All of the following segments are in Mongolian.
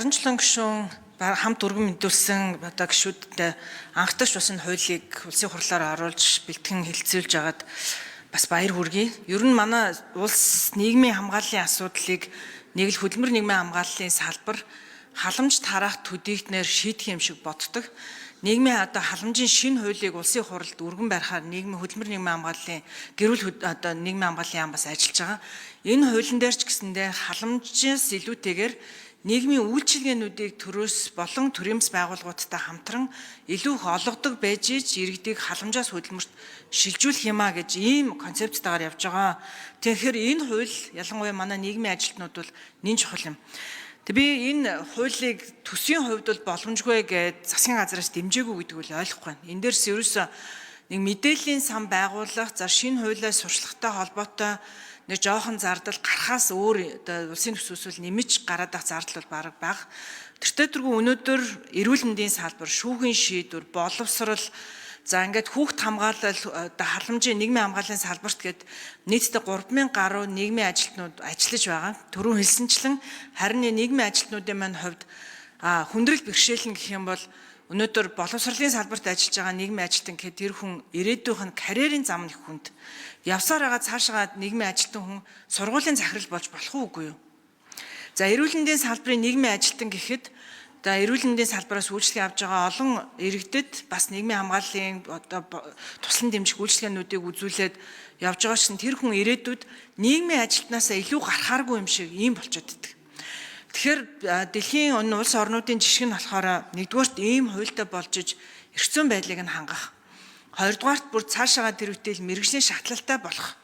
Саранчлан гишүүн хамт өргөн мэдүүлсэн одоо гишүүдтэй анхдагч бас энэ хуулийг улсын хурлаар оруулж бэлтгэн хэлэлцүүлж байгаад бас баяр хүргэе. Ер нь манай улс нийгмийн хамгааллын асуудлыг нэг л хөдөлмөр нийгмийн хамгааллын салбар халамж тараах төдийтнээр шийдэх юм шиг боддог. Нийгмийн одоо халамжийн шинэ хуулийг улсын хурлд өргөн барихаар нийгмийн хөдөлмөр нийгмийн хамгааллын гэрүүл одоо нийгмийн хамгааллын яам бас ажиллаж байгаа. Энэ хуулийн дээр ч гэсэндээ халамжаас илүүтэйгээр нийгмийн үйлчилгээнүүдийг төрөөс болон төрийн бас байгууллагуудтай хамтран илүү их олгодог байж ич иргэдийг халамжаас хөдөлмөрт шилжүүлэх юм а гэж ийм концепттайгаар явж байгаа. Тэгэхээр энэ хууль ялангуяа манай нийгмийн ажилтнууд бол нэн чухал юм. Тэг би энэ хуулийг төсвийн хувьд бол боломжгүй гэж засгийн газраас дэмжээгүй гэдэг үл ойлгохгүй байна. Энэ дээрс ерөөсөө нэг мэдээллийн сан байгуулах, за шинэ хуулиа сурчлагатай холбоотой нэг жоохон зардал гарахаас өөр одоо улсын төсвөөс нэмж гараад ах зардал бол бараг бага. Тэртээ тэргүй өнөөдөр эрүүл мэндийн салбар, шүүхийн шийдвэр, боловсрал, за ингээд хүүхд хамгаалал, одоо халамжийн нийгмийн хамгааллын салбарт гээд нийтдээ 3000 гаруй нийгмийн ажилтнууд ажиллаж байгаа. Түрүүн хэлсэнчлэн харин нийгмийн ажилтнуудын маань хувьд хүндрэл бэрхшээл нь гэх юм бол өнөөдөр боловсролын салбарт ажиллаж байгаа нийгмийн ажилтан гэхэд тэр хүн ирээдүйн нь карьерийн зам нь их хүнд. Явсаар байгаа цаашаа нийгмийн ажилтан хүн сургуулийн захирал болж болох уугүй юу? За эрүүл мэндийн салбарын нийгмийн ажилтан гэхэд за эрүүл мэндийн салбараас үйлчилгээ авч байгаа олон иргэдэд бас нийгмийн хамгааллын одоо туслан дэмжих үйлчилгээнүүдийг үзүүлээд явж байгаа шин тэр хүн ирээдүйд нийгмийн ажилтнаасаа илүү гарахааргүй юм шиг ийм болчиход идэг. Тэгэхээр дэлхийн улс орнуудын жишг нь болохоор нэгдүгээрт ийм хуультай болж иж эрх зүйн байдлыг нь хангах. Хоёрдугаарт бүр цаашаага тэр үтэл мэрэгжлийн шатлалтай болох.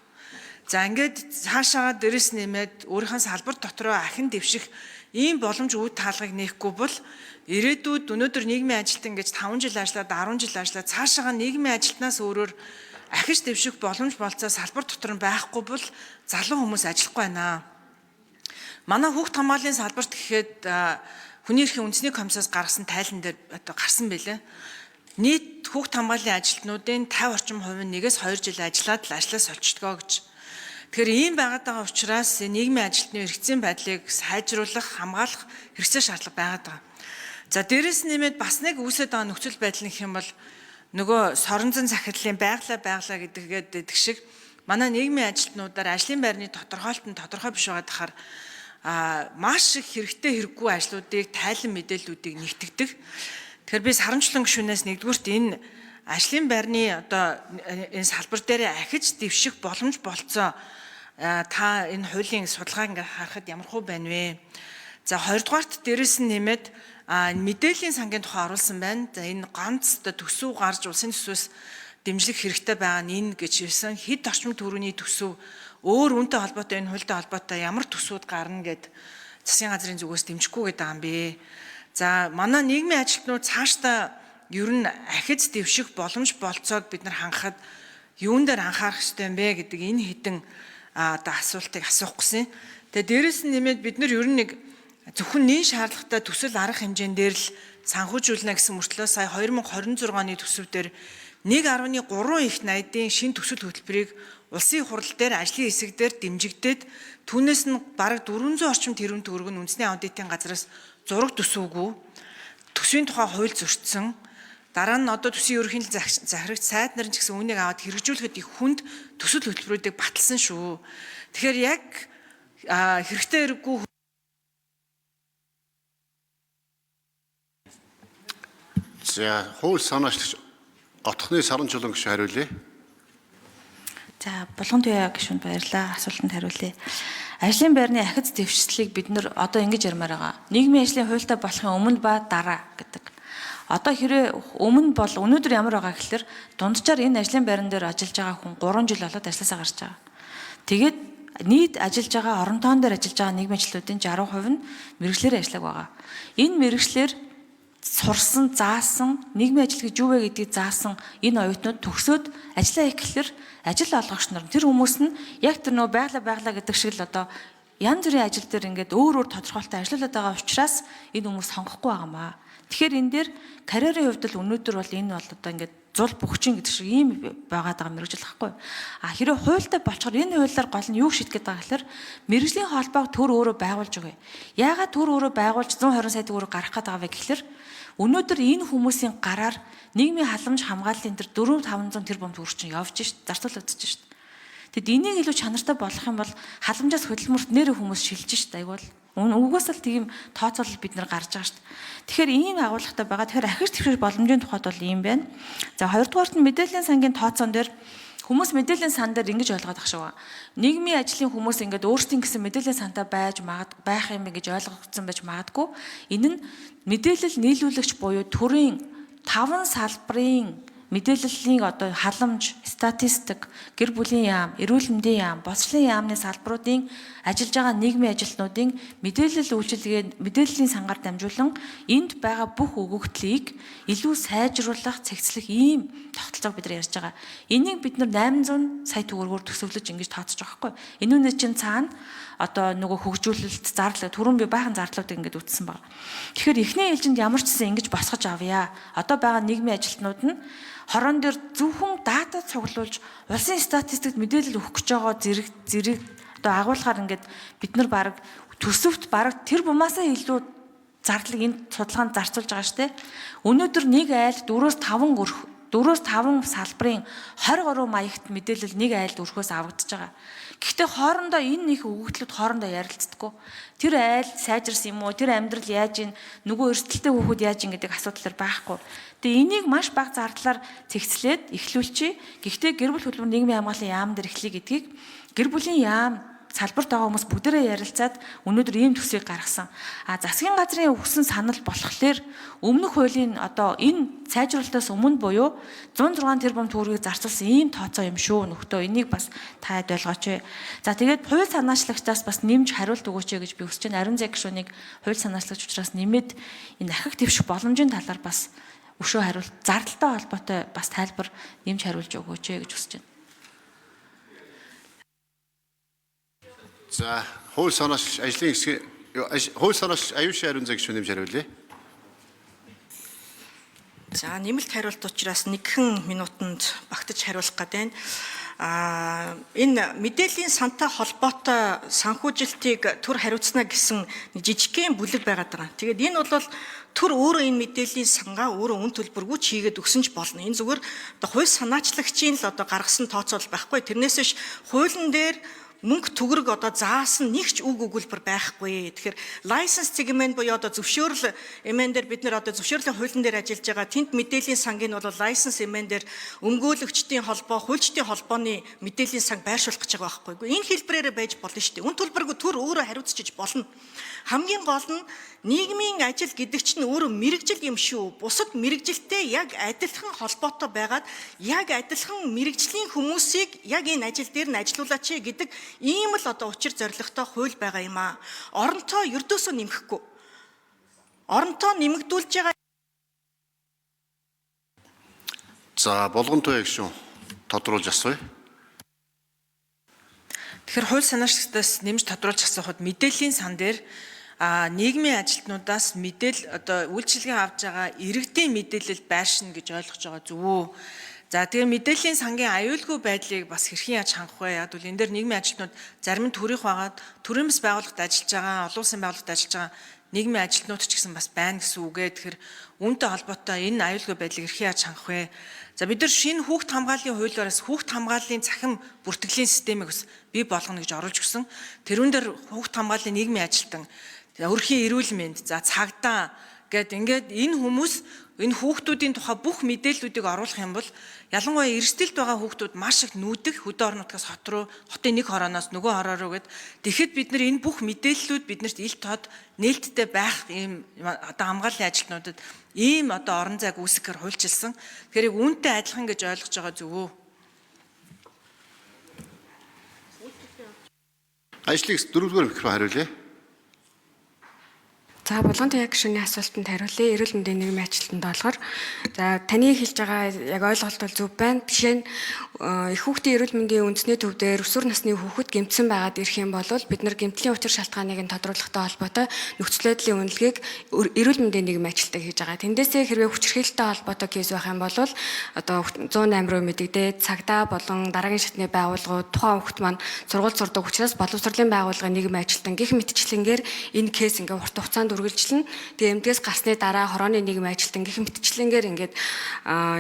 За ингээд цаашаага дээрэс нэмээд өөрийнхөө салбар дотроо ахин дэвших ийм боломж үе таалгыг нээхгүй бол ирээдүйд өнөөдөр нийгмийн ажилтан гэж 5 жил ажиллаад 10 жил ажиллаад цаашаага нийгмийн ажилтнаас өөрөөр ахиж дэвших боломж болцоо салбар дотор нь байхгүй бол залуу хүмүүс ажиллахгүй байна. Манай хүүхд хамгааллын салбарт гэхэд хүний эрхийн үндэсний комиссаас гаргасан тайлан дээр одоо гарсан байлээ. Нийт хүүхд хамгааллын ажилтнуудын 50 орчим хувь нь 1-2 жил ажиллаад л ажлаас олчдгоо гэж. Тэгэхээр ийм байгаад байгаа учраас нийгмийн ажилтны эрх зүйн байдлыг сайжруулах, хамгаалах хэрэгцээ шаардлага байгаад байгаа. За дээрэс нэмээд бас нэг үүсэт байгаа нөхцөл байдал нь гэх юм бол нөгөө соронзон захирлын байглаа байглаа гэдгээд гэдэг шиг манай нийгмийн ажилтнуудаар ажлын байрны тодорхойлолт нь тодорхой биш байгаа дахаар маш их хэрэгтэй хэрэггүй ажлуудыг тайлан мэдээллүүдийг нэгтгэдэг. Тэгэхээр би саранчлан гишүүнээс нэгдүгüрт энэ ажлын байрны одоо энэ салбар дээр ахиж дэвших боломж болцоо та энэ хуулийн судалгааг ингээ харахад ямар хуу байна вэ? За хоёрдугаарт дээрэс нь нэмээд мэдээллийн сангийн тухай оруулсан байна. За энэ ганц одоо төсөв гарч улсын төсвөөс дэмжлэг хэрэгтэй байгаа нь энэ гэж хэлсэн. Хэд орчим төгрөгийн төсөв өөр үнэтэй холбоотой энэ хуультай холбоотой ямар төсвүүд гарна гэд засгийн газрын зүгээс дэмжихгүй гэдэг юм бэ. За манай нийгмийн ажилтнууд цаашдаа ер нь ахиц дэвших боломж болцоог бид нар хангахад юун дээр анхаарах ёстой юм бэ гэдэг энэ хэдэн одоо асуултыг асуух гэсэн. Тэгээ дээрэс нь нэмээд бид нар ер нь нэг зөвхөн нэн шаардлагатай төсөл арга хэмжээн дээр л санхүүжүүлнэ гэсэн мөртлөө сая 2026 оны төсөв дээр 1.3 их найдын шинэ төсөл хөтөлбөрийг улсын хурал дээр ажлын хэсэг дээр дэмжигдээд түүнээс нь бараг 400 орчим тэрбум төгрөг нь үндэсний аудитын газраас зураг төсөвгүй төсвийн тухай хууль зөрчсөн. Дараа нь одоо төсвийн ерөнхийлөгч захирагч сайд нар ч гэсэн үүнийг аваад хэрэгжүүлэхэд их хүнд төсөл хөтөлбөрүүдийг баталсан шүү. Тэгэхээр яг хэрэгтэй хэрэггүй. За хууль санаачлагч Отхны Саранчулан гишүүн хариулъя. За Булган Туяа гишүүнд баярлалаа. Асуултанд хариулъя. Ажлын байрны ахиц дэвшилтийг бид нар одоо ингэж ярмаар байгаа. Нийгмийн ажлын хуультай болохын өмнө ба дараа гэдэг. Одоо хэрвээ өмнө бол өнөөдөр ямар байгаа гэхэлэр дунджаар энэ ажлын байран дээр ажиллаж байгаа хүн 3 жил болоод ажилласаа гарч байгаа. Тэгээд нийт ажиллаж байгаа орон тоон дээр ажиллаж байгаа нийгмийн ажилтнуудын 60% нь мэрэгчлэр ажиллаг байгаа. Энэ мэрэгчлэр сурсан, заасан, нийгмийн ажил гэж юу вэ гэдгийг заасан энэ оюутнууд төгсөөд ажиллаа хийх гэхлээр ажил олгогч нар тэр хүмүүс нь яг тэр нөө байглаа байглаа гэдэг шиг л одоо янз бүрийн ажил дээр ингээд өөр өөр тодорхойлолтой ажиллаулаад байгаа учраас энэ хүмүүс сонгохгүй байгаа маа. Тэгэхээр энэ дээр карьерийн хувьд л өнөөдөр бол энэ бол одоо ингээд Зул бөхчин гэдэг шиг ийм байгаад байгаа мэргэжил байхгүй. А хэрвээ хуультай болчоор энэ хуулиар гол нь юу шийдэх гээд байгаа гэхээр мэргэжлийн холбоог төр өөрөө байгуулж өгье. Яагаад төр өөрөө байгуулж 120 сая төгрөг гаргах гээд байгаа вэ гэхээр өнөөдөр энэ хүмүүсийн гараар нийгмийн халамж хамгааллын тэр 4 500 тэрбум төгрөг чинь явж шít, зарцуулагдаж шít. Тэгэд энийг илүү чанартай болгох юм бол халамжаас хөдөлмөрт нэр хүмүүс шилжиж шít айгуул. Үгээс л тийм тооцоолол бид нар гарч байгаа шүү дээ. Тэгэхээр ийм агуулгатай байгаа. Тэгэхээр ахиж твших боломжийн тухайд бол ийм байна. За, хоёрдугаарт нь мэдээллийн сангийн тооцоон дээр хүмүүс мэдээллийн сан дээр ингэж ойлгоод ах шиг ба. Нийгмийн ажлын хүмүүс ингээд өөрсдийн гэсэн мэдээллийн сантай байж магад байх юм гэж ойлгогдсон байж магадгүй. Энэ нь мэдээлэл нийлүүлэгч буюу төрийн таван салбарын мэдээллийн одоо халамж, статистик, гэр бүлийн яам, эрүүл мэндийн яам, боловсролын яамны салбаруудын ажиллаж байгаа нийгмийн ажилтнуудын мэдээлэл үйлчилгээ, мэдээллийн сангаар дамжуулан энд байгаа бүх өгөгдлийг илүү сайжруулах, цэгцлэх ийм тогтолцоог бид нар ярьж байгаа. Энийг бид нар 800 сая төгрөгөөр төсөвлөж ингэж тооцож байгаа байхгүй. Энэ үнэ чинь цаана одоо нөгөө хөгжүүлэлт зардал түрүүн би баахан зардлуудыг ингэж үтсэн байна. Тэгэхээр эхний ээлжинд ямар ч гэсэн ингэж босгож авъя. Одоо байгаа нийгмийн ажилтнууд нь хорон дээр зөвхөн дата цуглуулж улсын статистикт мэдээлэл өгөх гэж байгаа зэрэг зэрэг одоо агуулгаар ингээд бид нар баг төсөвт баг тэр бумаасаа илүү зардлыг энэ судалгаанд зарцуулж байгаа шүү дээ. Өнөөдөр нэг айлд 4-5 өрх 4-5 салбарын 23 маягт мэдээлэл нэг айлд өрхөөс авагдаж байгаа. Гэхдээ хоорондоо энэ их өгөгдлүүд хоорондоо ярилцдаггүй. Тэр айл сайжирсан юм уу? Тэр амьдрал яаж ийн? Нөгөө эрсдэлтэй хүүхэд яаж ийн гэдэг асуудал байхгүй. Тэгээ энийг маш бага зардлаар цэгцлээд эхлүүлчихье. Гэхдээ гэр бүл хөдөлмөр нийгмийн хамгааллын яам дээр эхлэе гэдгийг гэр бүлийн яам салбарт байгаа хүмүүс бүгдээрээ ярилцаад өнөөдөр ийм төсвийг гаргасан. А засгийн газрын өгсөн санал болохоор өмнөх хуулийн одоо энэ сайжруулалтаас өмнө буюу 106 тэрбум төгрөгийг зарцуулсан ийм тооцоо юм шүү нөхдөө. Энийг бас та хэд ойлгооч. За, тэгээд хууль санаачлагчдаас бас нэмж хариулт өгөөч гэж би хүсэж байна. Ариун зэг гишүүнийг хууль санаачлагч учраас нэмээд энэ ахих дэвших боломжийн талаар бас өшөө хариулт, зардалтай холбоотой бас тайлбар нэмж хариулж өгөөч гэж хүсэж байна. За, хууль санаачлагч ажлын хэсгийн хууль санаачлагч Аюуши Ариун зэг гишүүн нэмж хариулъя. За, нэмэлт хариулт учраас нэгэн минутанд багтаж хариулах гээд байна. А энэ мэдээллийн сантай холбоотой санхүүжилтийг төр хариуцна гэсэн нэг жижигхэн бүлэг байгаад байгаа. Тэгээд энэ бол төр өөрөө энэ мэдээллийн сангаа өөрөө үн төлбөргүй ч хийгээд өгсөн ч болно. Энэ зүгээр одоо хууль санаачлагчийн л одоо гаргасан тооцоол байхгүй. Тэрнээс биш хуулийн дээр мөнгө төгрөг одоо заасан нэг ч үг өгүүлбэр байхгүй. Тэгэхээр license segment буюу одоо зөвшөөрөл MN дээр бид нэр одоо зөвшөөрлийн хуулийн дээр ажиллаж байгаа. Тэнд мэдээллийн сангийн бол license MN дээр өмгөөлөгчдийн холбоо, хуульчдын холбооны мэдээллийн санг байршуулах гэж байгаа байхгүй. Энэ хэлбэрээрээ байж болно шүү дээ. Үн төлбөргүй төр өөрөө хариуцчих болно. Хамгийн гол нь нийгмийн ажил гэдэг чинь өөрөө мэргэжил юм шүү. Бусад мэргэжилтэй яг адилхан холбоотой байгаад яг адилхан мэргэжлийн хүмүүсийг яг энэ ажил дээр нь ажилуулаач гэдэг ийм л одоо учир зорилготой хууль байгаа юм аа. Оронтоо ердөөсөө нэмэхгүй. Оронтоо нэмэгдүүлж байгаа За, Булган Туяа гишүүн тодруулж асууя. Тэгэхээр хууль санаачлагчдаас нэмж тодруулж асуухад мэдээллийн сан дээр нийгмийн ажилтнуудаас мэдээлэл одоо үйлчилгээ авч байгаа иргэдийн мэдээлэл байршина гэж ойлгож байгаа зөв үү? За, тэгээ мэдээллийн сангийн аюулгүй байдлыг бас хэрхэн яаж хангах вэ? Яг бол энэ дээр нийгмийн ажилтнууд зарим нь төрийнх байгаад төрийн бас байгууллагад ажиллаж байгаа, олон улсын байгууллагад ажиллаж байгаа нийгмийн ажилтнууд ч гэсэн бас байна гэсэн үг ээ. Тэгэхээр үүнтэй холбоотой энэ аюулгүй байдлыг хэрхэн яаж хангах вэ? За, бид нар шинэ хүүхд хамгааллын хуулиараас хүүхд хамгааллын цахим бүртгэлийн системийг бас бий болгоно гэж оруулж өгсөн. Тэрүүн дээр хүүхд хамгааллын нийгмийн ажилтан, өрхийн эрүүл мэнд, за цагдаа гэд ингээд энэ хүмүүс энэ хүүхдүүдийн тухай бүх мэдээллүүдийг оруулах юм бол ялангуяа эрсдэлд байгаа хүүхдүүд маш их нүүдэх хөдөө орон нутгаас хот руу, хотын нэг хорооноос нөгөө хороо руу гэд. Тэгэхэд бид нар энэ бүх мэдээллүүд биднэрт ил тод нээлттэй байх ийм одоо хамгааллын ажилтнуудад ийм одоо орон зайг үүсгэхээр хуульчилсан. Тэгэхээр яг үүнтэй адилхан гэж ойлгож байгаа зөв үү? Ажлыг дөрөвдүгээр микрофон хариулъя. За, Булган Туяа гишүүний асуултанд хариулъя. Эрүүл мэндийн нийгмийн ажилтнанд болохоор за, таны хэлж байгаа яг ойлголт бол зөв байна. Жишээ нь эх хүүхдийн эрүүл мэндийн үндэсний төв дээр өсвөр насны хүүхэд гэмтсэн байгаад ирэх юм бол бид нар гэмтлийн учир шалтгааныг нь тодруулахтай холбоотой нөхцөл байдлын үнэлгээг эрүүл мэндийн нийгмийн ажилтныг хийж байгаа. Тэндээсээ хэрвээ хүчирхийлэлтэй холбоотой case байх юм бол одоо 108 руу мэдэгдээд, цагдаа болон дараагийн шатны байгууллагууд, тухайн хүүхэд маань сургууль сурдаг учраас боловсролын байгууллагын нийгмийн ажилтан гэх мэтчлэнгээр энэ case ингээ урт хугацаанд үргэлжилнэ. Тэгээ эмнэлгээс гарсны дараа хорооны нийгмийн ажилтан гэх мэтчлэнгээр ингээд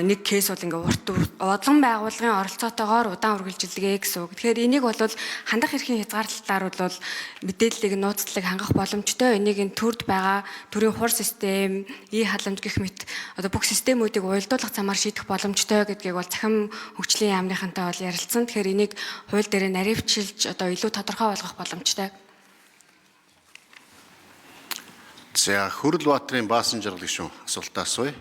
нэг case бол ингээ урт олон байгууллагын оролцоотойгоор удаан үргэлжилдэг гэсэн үг. Тэгэхээр энийг бол хандах эрхийн хязгаарлалтаар бол мэдээллийг, нууцлалыг хангах боломжтой. Энийг энэ төрд байгаа төрийн хур систем, халамж гэх мэт одоо бүх системүүдийг уялдуулах замаар шийдэх боломжтой гэдгийг бол цахим хөгжлийн яамныхантай бол ярилцсан. Тэгэхээр энийг хууль дээр наривчилж одоо илүү тодорхой болгох боломжтой. За, Хөрөл Баатрын Баасан жаргал гишүүн асуултаа асууя.